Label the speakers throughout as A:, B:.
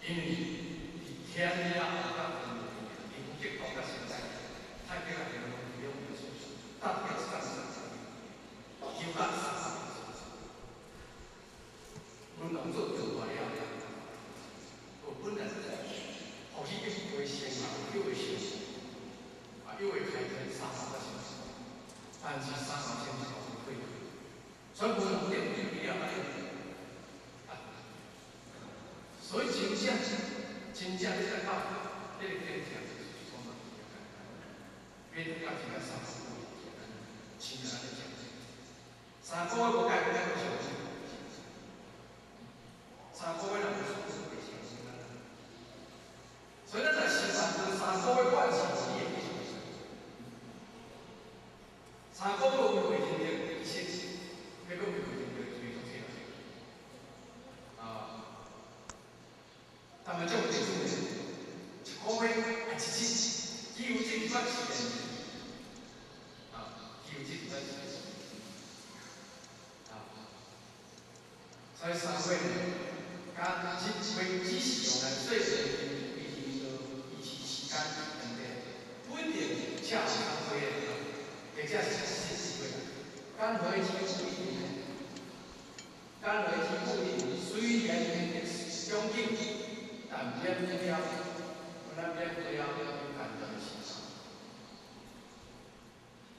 A: 因為佇天了後甲伊講結構甲實在，太過來個攏用特別三十，求甲三十，阮攏做做大了，無本來予彼個會成嘛，又會成，啊又會開天三毫才成，但是三毫先是會全部攏變對了啊！所以真正真正你來講，這個變成就是講嘛，變到真正3個月，親像按呢講，3個月無改，改個上3個月人無數數袂成功。所以咱若是三個月關係，你會記住。三個月有袂停停，其實那個袂停停就會出來。啊，但嘛這有技術的，一個月啊一次，只有這幾擺時間。啊，只有這幾擺時間。啊，所以3月呢，加這會只是用來說明維持時間長短，穩定恰有3個月，或者是4個月。簡回之固定呢？簡回之固定，雖然長久，但免不了，咱免不了簡單時間。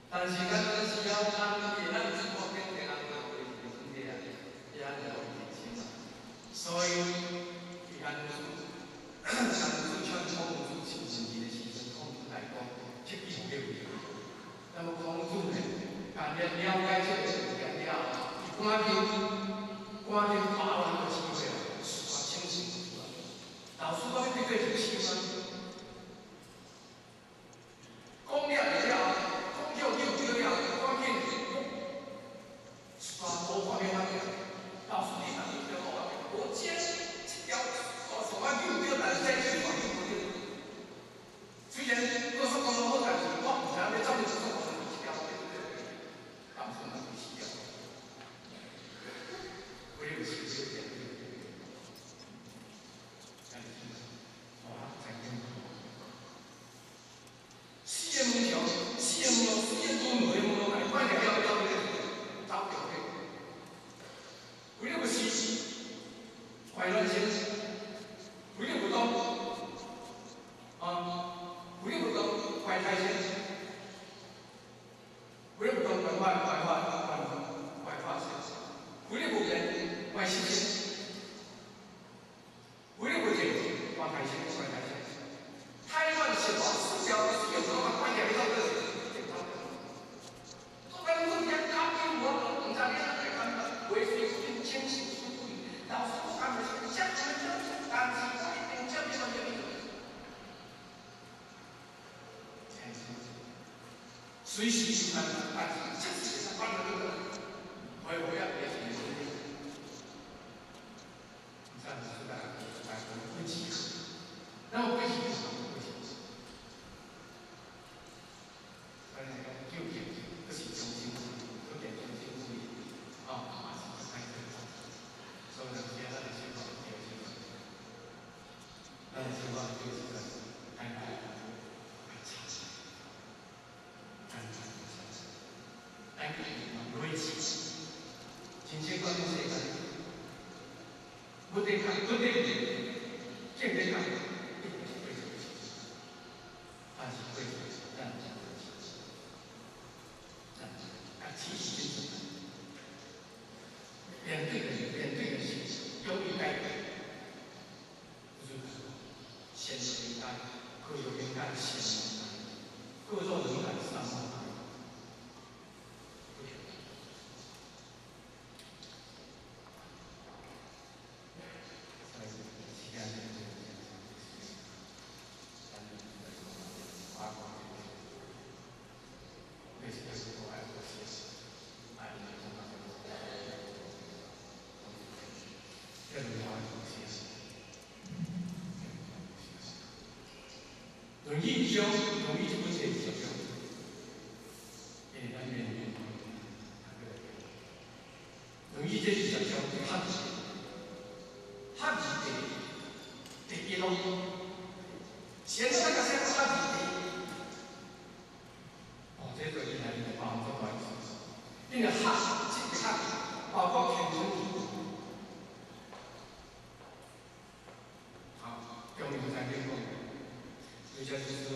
A: 但是簡單時候，咱會咱自我變成人維持身體啊，伊安尼維持嘛。所以，伊安尼安尼劝孔子親自的時陣，孔子來講，這句有對。那麼孔子呢，當然了解這個事件了後，伊趕緊趕緊把握這個機會啊，請示出來。老師講你對對是喜歡，講了了，講叫叫對了，趕緊刷無看見他。老師你哪裡對我？我這這條刷刷救對，但是這條刷救無對。雖然高速公路好，但是我毋知影欲走去高速公路這條對對對，當初嘛是死啊。為了是這個，哇，真經。四個門橋，四個門路，四個門路，門路，關鍵要要走掉去。為了不死，懷亂心，為了不動，啊，為了不動，懷胎心，為了不動，懷壞懷壞懷懷化心，為了不變，懷心心，為了不見，懷胎心，懷胎心。太亂是話，四條四個門路，關鍵要走對，走掉。做咱做只搞緊我，毋知你怎來感覺？為水清清楚楚，老師我感覺是這這這，但是我一定這這這。隨時就看，但是這是關鍵對，回回啊也是是。這樣子是大家會記住，那麼會記住，會記住。所以講究竟不是中心，究竟中心主義啊，嘛是愛這個。所以呢，今咱的情況就是，咱的情況就是愛愛愛查查，愛查查，愛累積，真正講世間，無得講，無得正得講，一定是對對，但是對咱是對，咱啊，其實真面對的面對的是勇於改變，就是先應該，各有應該先，各做能改三方。所以時間論語上，論語這本冊是上，因為咱面論語這是上上漢字，漢字第一，第一，是按怎咱共寫較字字？哦，這對伊來就包含足大意思。因為客這個客包括天主。好，中央曾經講，對這就是